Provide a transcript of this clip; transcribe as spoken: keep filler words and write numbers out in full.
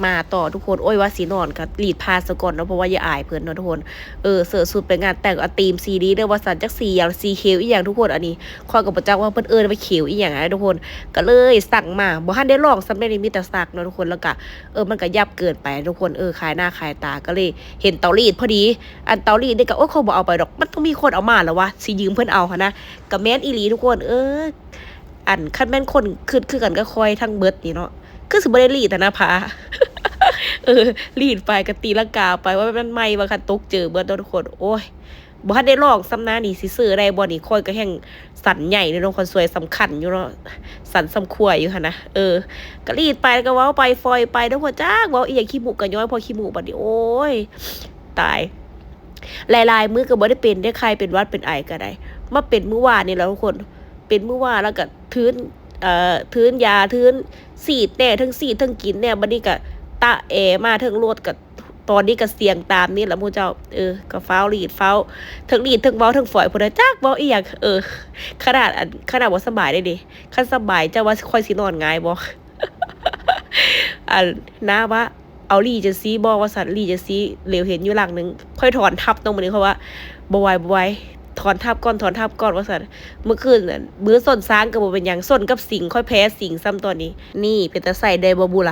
มาต่อทุกคน โอ้ย ว่าสินอนก็รีดผ้าซะก่อนเนาะ เพราะว่าอย่าอายเพิ่นเนาะทุกคน เออ เสื้อสูทไปงานแต่ง เอาธีมสีนี้เด้อว่าซั่น จักสีหยัง สีเขียวอีหยังทุกคน อันนี้ข้อยก็บ่จักว่าเพิ่นเอิ้นว่าเขียวอีหยังนะทุกคน ก็เลยซักมา บ่ทันได้ลองซ้ำเด้ นี่มีแต่ซักเนาะทุกคน แล้วก็ เออ มันก็ยับเกินไปทุกคน เออ ขายหน้าขายตา ก็เลยเห็นเตารีดพอดี อันเตารีดนี่ก็ โอ้ย ข้อยบ่เอาไปดอก มันต้องมีคนเอามาแล้ววะ สิยืมเพิ่นเอาหั้นนะ ก็แม่นอีหลีทุกคน เออ อันคันแม่นคนคิดคือกันกับข้อยทั้งเบิดนี่เนาะ คือสิบ่ได้รีดหั้นนะผ้า เออ รีดไปก็ตีลังกาไป ว่ามันใหม่ ว่าคันตกเจอเบิดเนาะทุกคน โอ้ย บ่ทันได้ลองซ้ำนะนี่ สิซื้อได้บ่นี่ ข้อยก็แฮ่งสันใหญ่เลยเนาะ ข้อยสวยสำคัญอยู่เนาะ สันสำคัญอยู่หั้นนะ เออ ก็รีดไปแล้วก็เว้าไปฟอยไปเนาะ พอจักเว้าอีหยังขี้มูกก็ย้อย พอขี้มูกบัดนี้ โอ้ย ตาย หลายๆ มื้อก็บ่ได้เป็นเด้ ไข้เป็นหวัดเป็นไอก็ได้ มาเป็นมื้อวานนี่แหละทุกคน เป็นมื้อวานแล้วก็ทื้น เอ่อ ทื้นยา ทื้นซีดแหน่ ทั้งซีดทั้งกินแหน่ บัดนี้ก็ตะแอมาทั้งรถ ก็ตอนนี้ก็เสียงตามนี่แหละหมู่เจ้า เออ ก็ฟ้าวรีดฟ้าว ทั้งรีดทั้งเว้าทั้งฝอยพู้นนะ จักเว้าอีหยัง เออ ขนาดอัน ขนาดบ่สบายได้เด้ คันสบายเจ้าว่าข้อยสินอนง่ายบ่ อันน้าว่า เอารีดจั่งซี้บ่ว่าซั่น รีดจั่งซี้ เหลียวเห็นอยู่หลังหนึ่ง ข้อยถอนทับเนาะมื้อนี้ ข้อยว่า บ่ไหว บ่ไหว ถอนทับก่อน ถอนทับก่อนว่าซั่น มื้อคืนนั้น มื้อส้นซางก็บ่เป็นหยัง ส้นกับสิง ข้อยแพ้สิงซ้ำตอนนี้ นี่เป็นตาใส่ได้บ่บุล่ะ